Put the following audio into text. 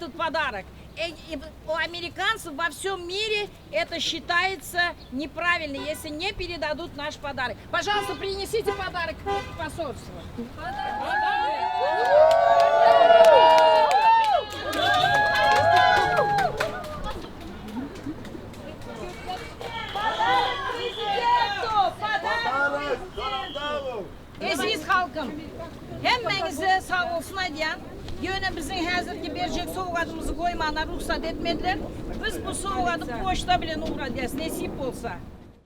этот подарок. У американцев во всем мире это считается неправильно, если не передадут наш подарок. Пожалуйста, принесите подарок в посольство. Подарок президенту! Подарок Подарок! Eziz halqım, hemmeñize sağ olsun aytayan, ýöne biziň häzirki berjek sowgadymyzy goýmana rugsat etmediler. Biz bu sowgady poçta bilen ugradýas, nesip bolsa.